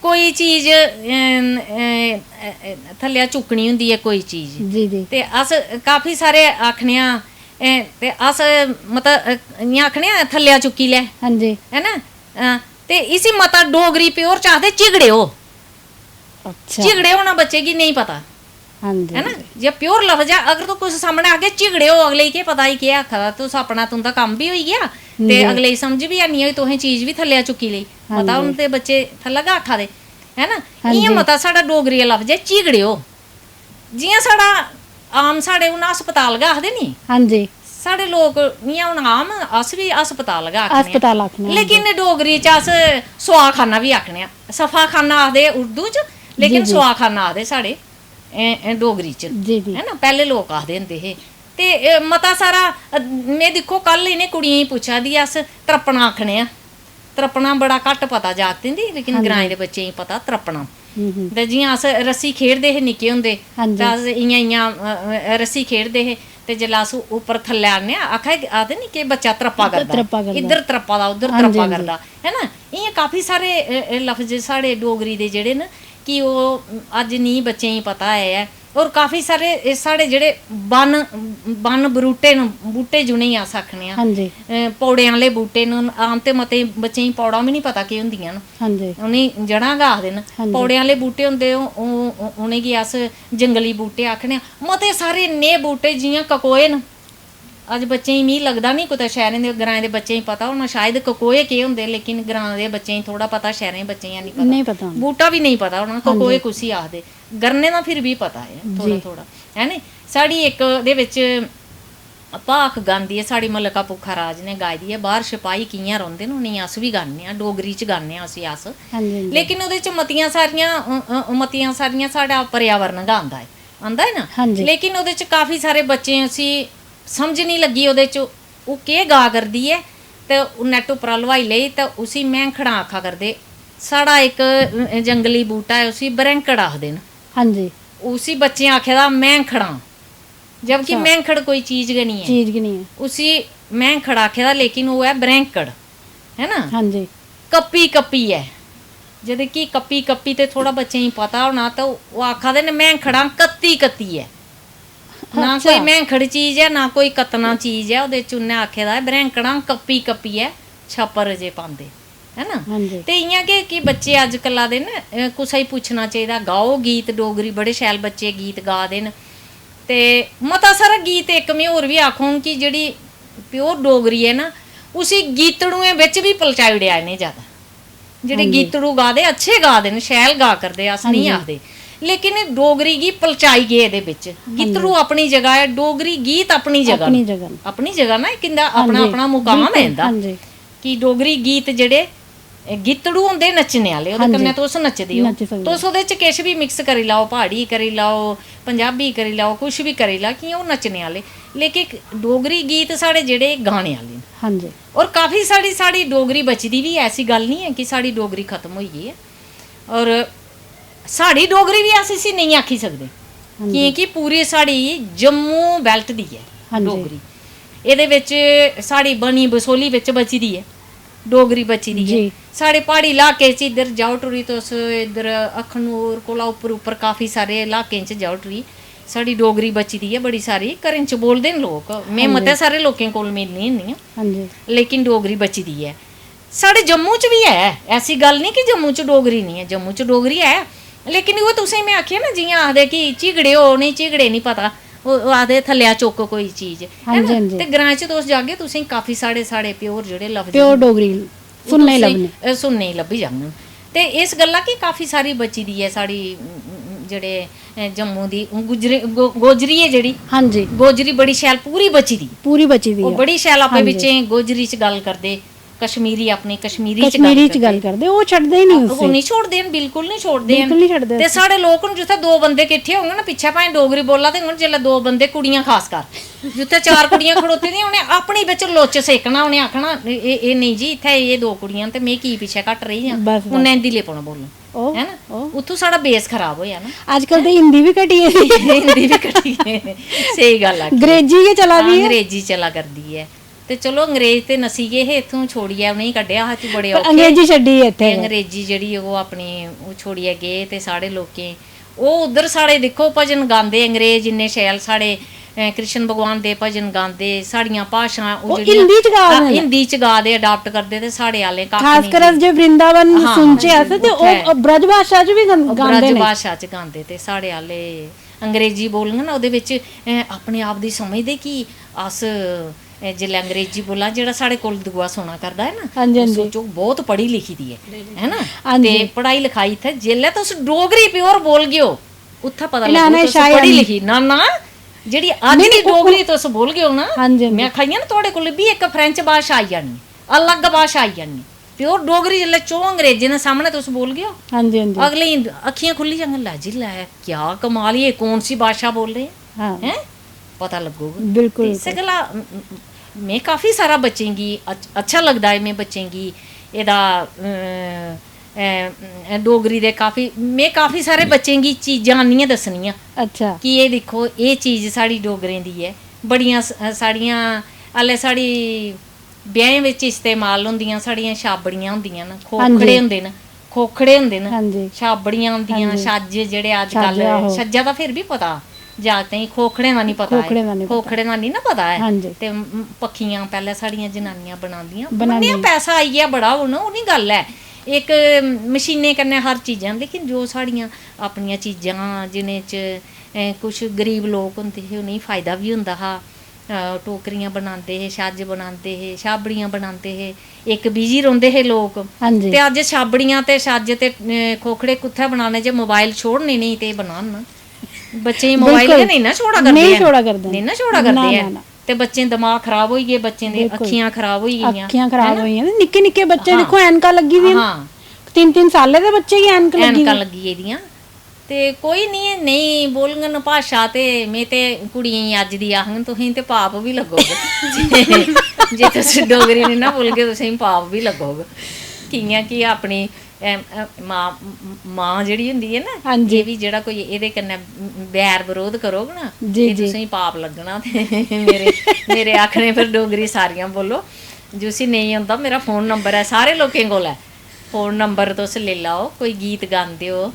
कोई चीज, अ, अ, अ, थल्लेआ चुक्कनी होंदी ऐ कोई चीज, जी, जी। ते अस काफी सारे आखने आं, अ, ते अस, मतलब, अ, इ'यां आखने आं, "थल्लेआ चुक्की लै", हां जी। है ना? अ, ते इसी मता डोगरी प्योर च आखदे झिगड़ेओ। अच्छा। झिगड़े होना बच्चे गी नेईं पता, हां जी, है ना? हां जी। जे प्योर लफ्ज ऐ, अगर तुस कुसै सामनै आखगे, "झिगड़ेओ", अगले गी केह् पता ई केह् आखा दा, तुस अपना, तुं'दा कम्म बी होई गेआ ते जी। अगले गी समझ बी हैनी आई, तुसें चीज बी थल्लेआ चुक्की लेई। हां मता जी। हून ते बच्चे थल्लै गै आखा दे, है ना? हां इ'यां जी। मता साढ़ा डोगरी दा लफ्ज ऐ झिगड़ेओ। जि'यां साढ़ा आम, साढ़े हून अस्पताल गै आखदे नी, हां जी। साढ़े लोक इ'यां हून आम, अस बी अस्पताल गै आखने आं। अस्पताल आखने आं, लेकिन डोगरी च अस स्वाखाना बी आखने आं। सफाखाना आखदे उर्दू च, लेकिन जी, जी। स्वाखाना आखदे साढ़े, ए, ए, डोगरी च। जी, जी। है ना? पैह्ले लोक आखदे होंदे हे। ते, ए, मता सारा, अ, में दिक्खो, कल इ'नें कुड़ियें गी पुच्छा दी, अस त्रप्पना आखने आं। त्रप्पना बड़ा घट्ट पता जागतें दी, लेकिन हां जी। ग्राएं दे बच्चें गी पता त्रप्पना। हम्म, हम्म। ते जि'यां अस रस्सी खेढदे हे निक्के होंदे, हां जी। ते अस इ'यां, इ'यां, अ, अ, रस्सी खेढदे हे, ते जिसलै अस उप्पर थल्लै आन्ने आं, आखै, आखदे नी कि बच्चा त्रप्पा करदा, त्रप्पा करदा। इद्धर त्रप्पा दा, उद्धर हां जी, त्रप्पा हां जी। करदा, है ना? इ'यां काफी सारे, अ, अ, लफ्ज साढ़े डोगरी दे जेह्ड़े न कि ओह् अज्ज निं बच्चें गी पता ऐ। और काफी सारे एह् साढ़े जेह्ड़े बन, बन बरूटे न, बूह्टे जि'नेंगी अस आखने आं, हां जी। अ, पौड़ें आह्ले बूह्टे न, आम ते मते बच्चें गी पौड़ां बी निं पता केह् होंदियां न। हां जी। उ'नेंगी जड़ां गै आखदे न। हां जी। पौड़ें आह्ले बूह्टे होंदे, ओह्, ओह्, ओह्, उ'नेंगी अस जंगली बूह्टे आखने आं। मते सारे नेह् बूह्टे जि'यां ककोए न, अज्ज बच्चें गी, मिगी लगदा निं कुतै शैह्रें दे, ग्राएं दे बच्चें गी पता होना शायद ककोए केह् होंदे, लेकिन ग्रां दे बच्चें गी थोह्ड़ा पता, शैह्रें दे बच्चें गी हैन्नी पता। नेईं पता होना। बूह्टा बी नेईं पता होना हां ककोए जी। कुसी आखदे। गरने दा फिर बी पता ऐ थोह्ड़ा जी। थोह्ड़ा, है नी? साढ़ी इक ओह्दे बिच भाख गांदी ऐ, साढ़ी मलका पुखराज ने गाई दी ऐ, "बाह्र शपाही कि'यां रौंह्दे न", उ'नेंगी अस बी गान्ने आं, डोगरी च गान्ने आं उसी अस। हां जी, हां जी। लेकिन ओह्दे च मतियां सारियां, अ, अ, मतियां सारियां साढ़ा पर्यावरण गै आंदा ऐ, आंदा ऐ ना? हां जी। लेकिन ओह्दे च काफी सारे बच्चें उसी समझ निं लग्गी, ओह्दे च ओह् केह् गा करदी ऐ, ते ओह् नैट उप्परा लोआई लेई ते उसी मैंखड़ां आखा करदे। साढ़ा इक, अ, जंगली बूह्टा ऐ, उसी बरैंकड़ आखदे न। हां जी। उसी बच्चें आखे दा मैंखड़ां, जबकि अच्छा। मैंखड़ कोई चीज गै निं ऐ। चीज गै निं ऐ। उसी मैंखड़ आखे दा, लेकिन ओह् ऐ बरैंकड़, है ना? हां जी। कप्पी कप्पियै, जद कि कप्पी कप्पी ते थोह्ड़ा बच्चें गी पता होना, ते ओह् आखा दे न, "मैंखड़ां कत्ती कत्तियै।" ना अच्छा। कोई मैंखड़ चीज ऐ, ना कोई कत्तना चीज ऐ। ओह्दे च उ'न्नै आखे दा ऐ, "बरैंकड़ां कप्पी कप्पियै छप्पर जे पांदे।" है ना? हां जी। ते इ'यां गै कि बच्चे अज्जकल्ला दे न, अ, कुसै गी पुच्छना चाहिदा, गाओ गीत डोगरी, बड़े शैल बच्चे गीत गा दे न। ते मता सारा गीत, इक में होर बी आखङ कि जेह्ड़ी प्योर डोगरी ऐ ना, उसी गीतड़ुएं बिच बी पलचाई ओड़ेआ इ'नें जैदा। जेह्ड़े हां जी। गीतड़ू गा दे, अच्छे गा दे न, शैल गा करदे, अस हां नेईं जी। आखदे, लेकिन डोगरी गी पलचाई गे एह्दे बिच। गीतड़ू अपनी जगह ऐ, डोगरी गीत अपनी जगह अपनी न। जगह न। अपनी जगह ना, इक इंदा हां अपना जी, अपना मुकाम ऐ बिल्कुल, इंदा, हां जी। कि डोगरी गीत जेह्ड़े, ए, गीतड़ू होंदे नच्चने आह्ले, ओह्दे हां जी। कन्नै तुस नच्चदे ओ। नच्ची सकदे तुस ओ। ओह्दे च किश बी मिक्स करी लैओ, प्हाड़ी करी लैओ, पंजाबी करी लैओ, कुछ बी करी लैओ, कि ओह् नच्चने आह्ले। लेकिन डोगरी गीत साढ़े जेह्ड़े गाने आह्ले न। हां जी। और काफी साढ़ी, साढ़ी डोगरी बची दी बी ऐ, ऐसी गल्ल निं ऐ कि साढ़ी डोगरी खत्म होई गेई ऐ। और साढ़ी डोगरी बी अस इसी नेईं आखी सकदे, हां जी। क्योंकि पूरी साढ़ी जम्मू बेल्ट दी ऐ हां जी। डोगरी। एह्दे बिच साढ़ी बनी बसोली बिच बची दी ऐ, डोगरी बची दी ऐ। जी। साढ़े प्हाड़ी इलाके च इद्धर जाओ टुरी तुस, इद्धर अखनूर कोला उप्पर, उप्पर काफी सारे इलाकें च जाओ टुरी, साढ़ी डोगरी बची दी ऐ बड़ी सारी। घरें च बोलदे न लोक, में हां जी। मते सारे लोकें कोल मिलनी होन्नी आं, हां जी। लेकिन डोगरी बची दी ऐ। साढ़े जम्मू च बी ऐ, ऐसी गल्ल निं कि जम्मू च डोगरी निं ऐ, जम्मू च डोगरी ऐ, लेकिन ओह् तुसें में आखेआ ना, जि'यां आखदे कि झिगड़े हो, उ'नें झिगड़े निं पता, ओह् ओह् आखदे थल्लेआ चुक्क कोई चीज, है हां जी, ना? हां जी। ते ग्राएं च तुस जागे, तुसें काफी साढ़े, साढ़े प्योर जेह्ड़े लफ्ज प्योर न, डोगरी ओह् सुनने गी तुसें, लभने। अ, सुनने गी लब्भी जाङन। ते इस गल्ला कि काफी सारी बची दी ऐ साढ़ी, उम, उम, जेह्ड़े, अ, जम्मू दी, उम, गुजरे-, गो-, गोजरी ऐ जेह्ड़ी, हां जी। गोजरी बड़ी शैल पूरी बची दी। पूरी बची दी ओह् ऐ। बड़ी शैल आपे हां जी। बिच्चें गोजरी च गल्ल करदे, कश्मीरी, अपनी कश्मीरी च कश्मीरी च गल्ल गल्ल करदे। करदे, ओह् छड्डदे ही निं ओह् उसी। निं छोड़दे न, बिल्कुल निं छोड़दे बिल्कुल न। निं छड्डदे ते उसी। साढ़े लोक न, जित्थै दो बंदे किट्ठे होङन ना, पिच्छै भाएं डोगरी बोला दे होङन, जेल्लै दो बंदे, कुड़ियां खास कर, जित्थै चार कुड़ियां खड़ोती दियां, उ'नें अपनी बिच लुच्च सेकना, उ'नें आखना, "एह्, एह्, एह् नेईं जी, इत्थै एह् दो कुड़ियां न ते में की पिच्छै घट्ट रेही आं?" बस, बस। उ'न्नै हिंदी लेई पौना बोलन, ओह्, है ना? ओह्। उत्थूं साढ़ा बेस खराब होई जाना। अजकल ते हिंदी बी घटी गेदी। हिंदी बी घटी गेई, स्हेई गल्ल आखी। अंग्रेजी गै चला दी ऐ। अंग्रेजी चला करदी ऐ। ते चलो, अंग्रेज ते नस्सी गे हे इत्थूं, छोड़ियै उ'नेंगी कड्ढेआ हा, तू बड़े पर औखे। अंग्रेजी छड्डी ऐ इत्थै ते गै। अंग्रेजी जेह्ड़ी ऐ, ओह् अपनी, ओह् छोड़ियै गे ते साढ़े लोकें, ओह् उद्धर साढ़े दिक्खो भजन गांदे अंग्रेज, इन्ने शैल साढ़े, अ, कृष्ण भगवान दे भजन गांदे, साढ़ियां भाशां ओह् ओह् जेह्ड़ियां, हिंदी च गा दे अ, न। हिंदी च गा दे, अडाप्ट करदे, ते साढ़े आह्ले कक्ख खास निं कर अस जी। जे वृंदावन हां, सुनचे अस ते उत्थै। ओह् ब्रज भाशा च बी गन-, ओह् गांदे ब्रज न। भाशा च गांदे, ते साढ़े आह्ले अंग्रेजी बोलङन ना, ओह्दे बिच, अ, अपने आप दी समझदे कि अस, अ, जेल्लै अंग्रेजी बोलां, जेह्ड़ा साढ़े कोल दूआ सुना करदा ऐ ना, हां जी, हां ओह् जी। सोचो, बहुत पढ़ी लिखी दी ऐ, है ना? हां जी। ते पढ़ाई लखाई इत्थै, जेल्लै तुस डोगरी प्योर बोलगेओ, उत्थै पता इन्ना लग्गग ना तुस शायद पढ़ी निं। लिखी। ना, ना, जेह्ड़ी अज्ज नेईं, दी नेईं, ओह् डोगरी तुस बोलगेओ ना, हां जी, हां जी। में आखा दी आं ना, थुआढ़े कोल बी इक फ्रेंच भाशा आई जानी, अलग भाशा आई जानी, प्योर डोगरी। जेल्लै चौं अंग्रेजें दे सामनै तुस बोलगेओ, हां जी, हां जी। अगले दी अक्खियां खु'ल्ली जाङन, "लै जी लै, क्या कमाल, ये कौन सी भाशा बोल रहे हैं?" हां। हैं? पता लग्गग। बिल्कुल, ते इस्सै गल्ला, म-, म-, में काफी सारा बच्चें गी अच-, अच्छा लगदा ऐ, में बच्चें गी एह्दा, अ, अ, डोगरी दे काफी, में काफी सारे बच्चें गी चीजां आह्नियै दस्सनी आं अच्छा। कि एह् दिक्खो, एह् चीज साढ़ी डोगरें दी ऐ। बड़ियां स-, साढ़ियां, हाले साढ़ी ब्याहें बिच इस्तेमाल होंदियां साढ़ियां छाबड़ियां होंदियां न, हां जी। खोखड़े होंदे न, खोखड़े होंदे न, हां जी। छाबड़ियां होंदियां, हां जी। छज्ज जेह्ड़े अजकल, छज्ज, आहो। छज्जा दा फिर बी पता जागतें गी, खोखड़ें दा निं पता ऐ। खोखड़ें दा निं पता। खोखड़ें दा निं ना पता ऐ। हां जी। ते म-, पक्खियां पैह्लें साढ़ियां जनानियां बनांदियां, बनांदियां। बनांदियां, पैसा आई गेआ बड़ा, हून ओह् निं गल्ल ऐ। इक मशीनें कन्नै हर चीजां, लेकिन जो साढ़ियां अपनियां चीजां, जि'नें च, अ, कुछ गरीब लोक होंदे हे, उ'नेंगी फायदा बी होंदा हा। अ, टोकरियां बनांदे हे, छज्ज बनांदे हे, छाबड़ियां बनांदे हे, इक बिजी रौंह्दे हे लोक। हां जी। ते अज्ज छाबड़ियां ते छज्ज ते, अ, खोखड़े कुत्थै बनाने जे मोबाइल छोड़न नेईं ते बनान ना। बच्चें गी मोबाइल बिल्कुल। गै नेईं ना छोड़ा करदे नेईं हैन। छोड़ा करदे न। नेईं ना छोड़ा करदे ना, हैन। ना, ना। ते बच्चें दमाग खराब होई गे, बच्चें दी बिल्कुल। अक्खियां खराब होई गेइयां, अक्खियां खराब है ना? होई गेइयां। निक्के निक्के बच्चे हां। दिक्खो, ऐनकां लग्गी दियां न। हां। तिन्न तिन्न साल्लें दे बच्चे गी ऐनक लग्गी ऐनकां दी। लग्गी गेदियां। ते कोई निं, नेईं बोलङन भाशा ते में ते कुड़ियें गी अज्ज दी आखङ, तुसें ते पाप बी लग्गग। जे, जे तुस डोगरी निं ना बोलगे, तुसें गी पाप बी लग्गग। कि'यां कि अपनी, अम, अ, मां, मां जेह्ड़ी होंदी ऐ ना, हां जी। एह् बी जेह्ड़ा कोई एह्दे कन्नै बैर बरोध करोग ना, जी, एह् जी। तुसें गी पाप लग्गना। ते मेरे, मेरे आखने पर डोगरी सारियां बोलो। जिसी नेईं औंदा, मेरा फोन नंबर ऐ, सारे लोकें कोल ऐ। फोन नंबर तुस लेई लैओ, कोई गीत गांदे ओ,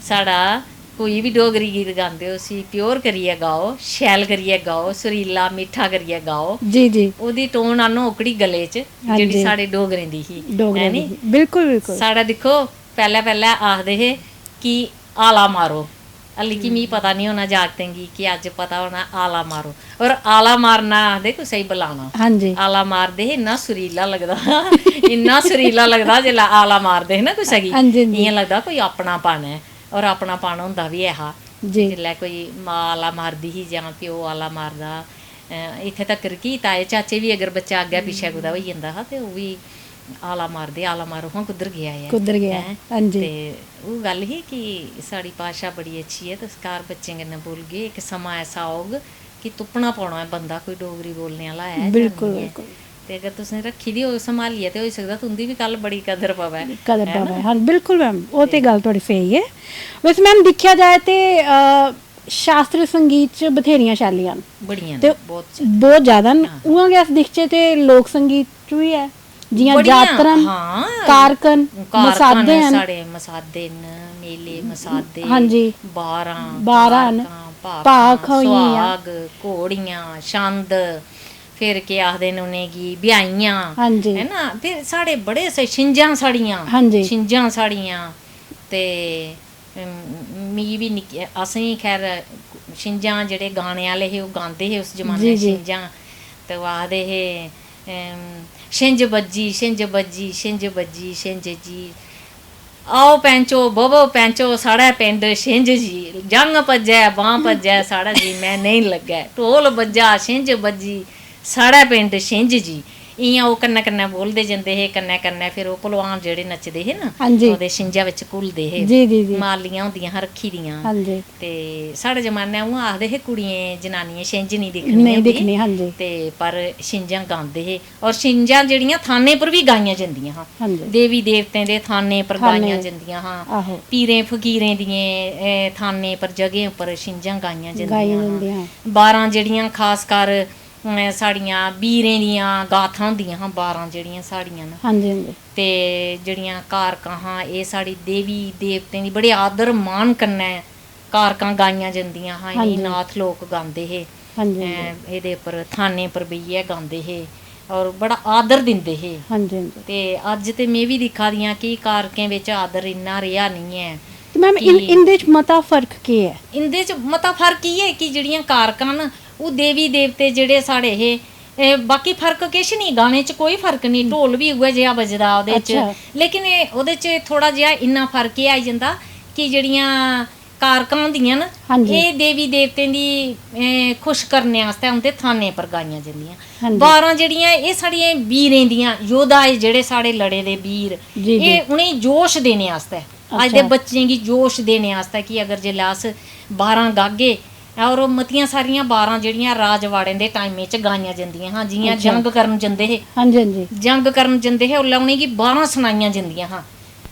साढ़ा कोई बी डोगरी गीत गांदे ओ, उसी प्योर करियै गाओ, शैल करियै गाओ, सुरीला मिट्ठा करियै गाओ। जी जी। ओह्दी टोन आह्नो ओकड़ी गले च, हां जेह्ड़ी जी। साढ़े डोगरें दी ही, डोगरें है दी नी? ही। बिल्कुल बिल्कुल। साढ़ा दिक्खो, पैह्लें पैह्लें आखदे हे कि आला मारो। हल्ली कि मिगी पता निं होना जागतें गी कि अज्ज पता होना आला मारो। और आला मारना आखदे कुसै गी बलाना। हां जी। आला मारदे हे, इन्ना सुरीला लगदा हा, इन्ना सुरीला लगदा हा जिसलै आला मारदे हे ना कुसै गी, हां जी, हां जी। इ'यां लगदा कोई अपनापन ऐ। और अपनापन होंदा बी ऐ हा। जी। जिसलै कोई मां आला मारदी ही जां प्यो आला मारदा हा, अ, इत्थै तक्कर कि ताए चाचे बी अगर बच्चा अग्गै पिच्छै कुतै होई जंदा हा ते ओह् बी आला मारदे, "आला मारो हां, कुद्धर गेआ ऐ?" कुद्धर गेआ? हैं? हां जी। ते ओह् गल्ल ही कि साढ़ी भाशा बड़ी अच्छी ऐ, तुस घर बच्चें कन्नै बोलगे, इक समां ऐसा औग कि तुप्पना पौना ऐ बंदा, कोई डोगरी बोलने आह्ला ऐ जां बिल्कुल, नेईं ऐ। बिल्कुल। ते अगर तुसें रक्खी दी होग संभालियै ते होई सकदा तुं'दी बी कल बड़ी कदर पवै। कदर है ना? पवै। हां, बिल्कुल मैम, ओह् ते गल्ल थुआढ़ी स्हेई ऐ। वैसे मैम, दिक्खेआ जाए ते अ, शास्त्रीय संगीत च बथ्हेरियां शैलियां न बड़ियां न, ते बहुत ज्यादा। बहुत ज्यादा न। हां। उ'आं गै अस दिखचै ते लोक संगीत च बी ऐ, जि'यां बड़ियां, जातरा न, हां, कारकन, कारकन मसादे न, न। साढ़े मसादे न, मेले मसादे, हां जी। बारां, बारां न, कारकां, भाख होई गेइयां। सुहाग, घोड़ियां, छंद, फिर केह् आखदे न उ'नेंगी, ब्याहियां, हां जी। है ना? फिर साढ़े बड़े से छिंजां साढ़ियां, हां जी। छिंजां साढ़ियां, ते अम, मिगी बी निक्के, असेंगी खैर छिंजां जेह्ड़े गाने आह्ले हे, ओह् गांदे हे उस जमाने जी, जी। छिंजां। ते ओह् आखदे हे, अम, "छिंज बज्जी, छिंज बज्जी, छिंज बज्जी, छिंज जी। आओ पैंचो, बवो पैंचो, साढ़ै पिंड छिंज जी। जंग भज्जै, बांह् भज्जै, साढ़ै जी मैं नेईं लग्गै। ढोल बज्जा, छिंज बज्जी, साढ़ै पिंड छिंज जी।" इ'यां ओह् कन्नै कन्नै बोलदे जंदे हे, कन्नै कन्नै फिर ओह् भलोआन जेह्ड़े नचदे हे ना, हां जी। ओह्दे छिंजा बिच घुलदे हे। जी, जी, जी। मालियां होंदियां हां रक्खी दियां। हां जी। ते साढ़े जमानै उ'आं आखदे हे, कुड़ियें जनानियें छिंज निं दिक्खनी नेईं होंदी। दिक्खनी, हां जी। ते पर छिंजां गांदे हे, और छिंजां जेह्ड़ियां थानें पर बी गाइयां जंदियां हां। हां जी। देवी देवतें दे थानें पर थानें। गाइयां जंदियां हां। आहो। पीरें फकीरें दियें, ए, थानें पर, जगहें पर छिंजां गाइयां जंदियां गाइयां हां। जंदियां हां। बारां जेह्ड़ियां खास कर, अ, साढ़ियां बीरें दियां गाथां होंदियां हां, बारां जेह्ड़ियां साढ़ियां न। हां जी, हां जी। ते जेह्ड़ियां कारकां हां, एह् साढ़ी देवी देवतें दी बड़े आदर मान कन्नै कारकां गाइयां जंदियां हां। हां इ'नेंगी जी। नाथ लोक गांदे हे। हां जी, हां जी। अं, एह्दे पर थानें पर बेहियै गांदे हे और बड़ा आदर दिंदे हे। हां जी, हां जी। ते अज्ज ते में बी दिक्खा दी आं कि कारकें बिच आदर इन्ना रेहा निं ऐ। ते मैम, इन-, कि इं'दे च मता फर्क केह् ऐ? इं'दे च मता फर्क इ'यै कि जेह्ड़ियां कारकां न, ओह् देवी देवते जेह्ड़े साढ़े हे, ए, बाकी फर्क किश निं, गाने च कोई फर्क निं, ढोल बी उ'ऐ जेहा बजदा ओह्दे च। अच्छा। लेकिन एह्, ओह्दे च थोह्ड़ा जेहा इन्ना फर्क एह् आई जंदा कि जेह्ड़ियां कारकां होंदियां न, हां जी। एह् देवी देवतें दी, ए, खुश करने आस्तै उं'दे थानें पर गाइयां जंदियां। हां जी। बारां जेह्ड़ियां, एह् साढ़ियें बीरें दियां, योद्धा, एह् जेह्ड़े साढ़े लड़े दे बीर, जी, जी। एह् उ'नेंगी जोश देने आस्तै, अज्ज दे अच्छा। बच्चें गी जोश देने आस्तै कि अगर जेल्लै अस बारां गागे, और मतियां सारियां बारां जेह्ड़ियां राजवाड़ें दे टाइमें च गाइयां जंदियां हां, जि'यां अच्छा। जंग करन जंदे हे, हां जी, हां जी। जंग करन जंदे हे, उसलै उ'नेंगी बारां सनाइयां जंदियां हां।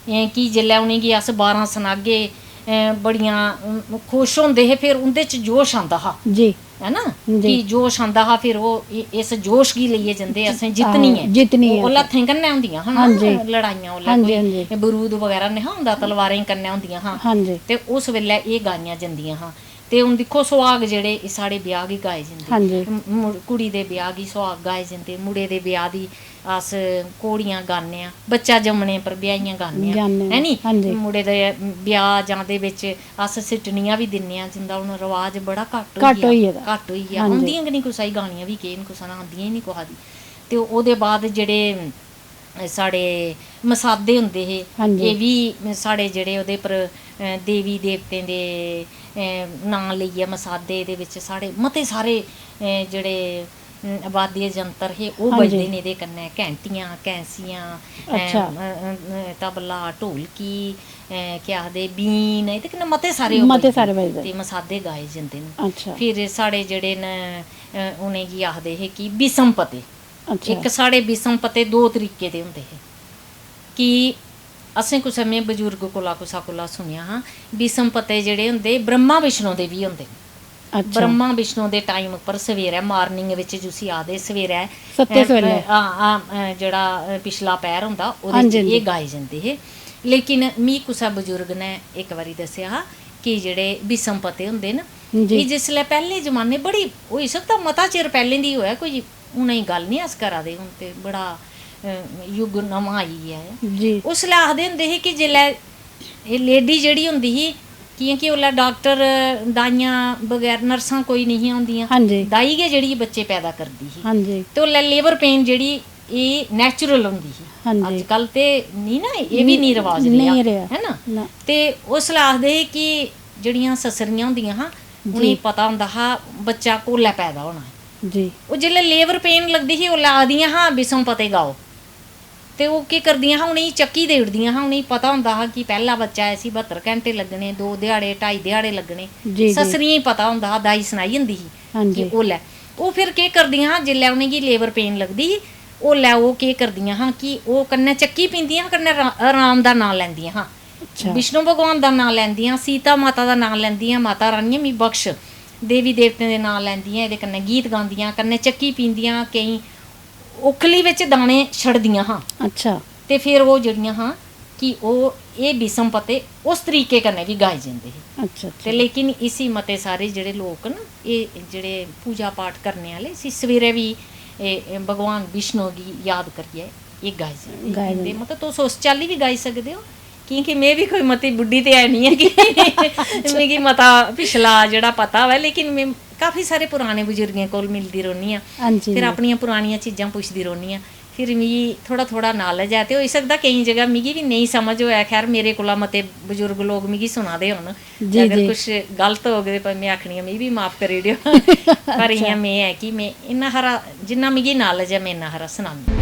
एं, कि जेल्लै उ'नेंगी अस बारां सनागे, एं, बड़ियां, उम, खुश होंदे हे, फिर उं'दे च जोश आंदा हा। जी। है ना? जी। कि जोश आंदा हा, फिर ओह् इ-, इस जोश गी लेइयै जंदे, "असें जित्तनी आहो, ऐ।" जित्तनी ओह्, ऐ ओह् असें। लत्थें कन्नै होंदियां हां ना, हां जी। लड़ाइयां, उसलै हां जी, कोई हां जी। बरूद बगैरा नेईं हा होंदा, तलवारें कन्नै होंदियां हां। हां जी। ते उस बेल्लै एह् गाइयां जंदियां हां। ते हून दिक्खो, सुहाग जेह्ड़े, एह् साढ़े ब्याह् गी गाए जंदे। हां जी। म-, मुड़-, कुड़ी दे ब्याह् गी सुहाग गाए जंदे, मुड़े दे ब्याह् दी अस घोड़ियां गान्ने आं, बच्चा जम्मने पर ब्याहियां गान्ने आं, गान्ने आं, है नी? हां जी। मुड़े दे ब्याह् जां दे बिच अस सिट्टनियां बी दिन्ने आं, जिंदा हून रवाज बड़ा घट्ट होई घट्ट गेआ, होई गेदा। घट्ट होई गेआ। हां जी। औंदियां गै निं कुसै गी गानियां बी, केह् न, कुसै ने आंदियां गै निं कुसै दी। ते ओह्दे बाद जेह्ड़े साढ़े मसादे होंदे हे, हां जी। एह् बी साढ़े जेह्ड़े ओह्दे पर, अ, देवी देवतें दे, अ, नांऽ लेइयै मसादे, एह्दे बिच साढ़े मते सारे, अ, जेह्ड़े, अम, वाद्य यंत्र हे, ओह् हां जी। बजदे न एह्दे कन्नै, घैंटियां, कैंसियां, अ, अच्छा। अ, अ, तबला, ढोलकी, अ, केह् आखदे, बीन, एह्दे कन्नै मते सारे ओह् मते बजदे सारे न। बजदे। ते मसादे गाए जंदे न। अच्छा। फिर साढ़े जेह्ड़े न, अ, उ'नेंगी आखदे हे कि बिसम पते। अच्छा। इक साढ़े बिसम पते दो तरीके दे होंदे हे, कि असें कुसै, में बजुर्ग कोला, कुसै कोला सुनेआ हा, बिसम पते जेह्ड़े होंदे, ब्रह्मा विष्णु दे बी होंदे। अच्छा। ब्रह्मा विष्णु दे टाइम उप्पर सवेरै morning बिच, जिसी आखदे सवेरै, सत्ते अ, सवेले। अ, हां, हां, अ, जेह्ड़ा, अ, पिछला पैर होंदा, ओह्दे हां च जी, हां जी। एह् गाए जंदे हे। लेकिन मी कुसै बजुर्ग ने इक बारी दस्सेआ हा कि जेह्ड़े बिसम पते होंदे न, जी। एह् जिसलै पैह्ले जमाने, बड़ी होई सकदा मता चिर पैह्लें दी होऐ, कोई हूनै दी गल्ल निं अस करा दे, हून ते बड़ा, अ, युग नमां आई गेआ ऐ। जी। उसलै आखदे होंदे हे कि जेल्लै एह् लेडी जेह्ड़ी होंदी ही, कि'यां कि उसलै डाक्टर, दाइयां बगैर, नर्सां कोई निं हियां होंदियां। हां जी। दाई गै जेह्ड़ी बच्चे पैदा करदी ही। हां जी। ते उसलै लेबर पेन जेह्ड़ी एह् natural होंदी ही। हां जी। अजकल ते निं ना, एह् बी निं रवाज रेहा, नेईं रेहा। है ना? ना। ते उसलै आखदे हे कि जेह्ड़ियां सस्सरियां होंदियां हां, जी। उ'नेंगी पता होंदा हा बच्चा कोल्लै पैदा होना ऐ। जी। ओह् जिसलै लेबर पेन लगदी ही, उसलै आखदियां हां, "बिसम पते गाओ।" ते ओह् केह् करदियां हां, उ'नेंगी चक्की देई ओड़दियां हां। उ'नेंगी पता होंदा हा कि पैह्ला बच्चा ऐ, इसी बह्त्तर घैंटे लग्गने, दो ध्याड़े, ढाई ध्याड़े लग्गने। जी, जी। सस्सरियें गी पता होंदा हा, दाई सनाई जंदी ही हां कि जी। ओल्लै। ओह् फिर केह् करदियां हां, जिसलै उ'नेंगी लेबर पेन लगदी ही, ओल्लै ओह् केह् करदियां हां कि ओह् कन्नै चक्की पींदियां हां, कन्नै रा-, राम दा नांऽ लैंदियां हां। अच्छा। विष्णु भगवान दा नांऽ लैंदियां, सीता माता दा नांऽ लैंदियां, "माता रानिये, मी बख्श।" देवी देवतें दे नांऽ लैंदियां, एह्दे कन्नै गीत गांदियां, कन्नै चक्की पींदियां, केईं उक्खली बिच दाने छड़दियां हां। अच्छा। ते फिर ओह् जेह्ड़ियां हां कि ओह्, एह् बिसम पते उस तरीके कन्नै बी गाए जंदे हे। अच्छा, अच्छा। ते लेकिन इसी मते सारे जेह्ड़े लोक न, एह् जेह्ड़े पूजा पाठ करने आह्ले, इसी सवेरै बी एह्, एह् भगवान विष्णु गी याद करियै एह् गाए जंदे। गाए जंदे। मतलब, तुस उस चाल्ली बी गाई सकदे ओ, की के में बी कोई मती बुड्ढी ते है निं ऐ कि मिगी मता पिछला जेह्ड़ा पता होऐ, लेकिन में काफी सारे पुराने बजुर्गें कोल मिलदी रौह्न्नी आं। हां जी। फिर अपनियां पुरानियां चीजां पुछदी रौह्न्नी आं। फिर मिगी थोह्ड़ा-थोह्ड़ा knowledge ऐ, ते होई सकदा केईं जगह मिगी बी नेईं समझ होऐ। खैर, मेरे कोला मते बजुर्ग लोक मिगी सुना दे होन, जी, ते अगर जी। कुछ गलत होग ते भाई, में आखनी आं, मिगी बी माफ करी ओड़ेओ। पर अच्छा। इ'यां में ऐ कि में इन्ना हारा, जिन्ना मिगी knowledge ऐ, में इन्ना हारा सनान्नी।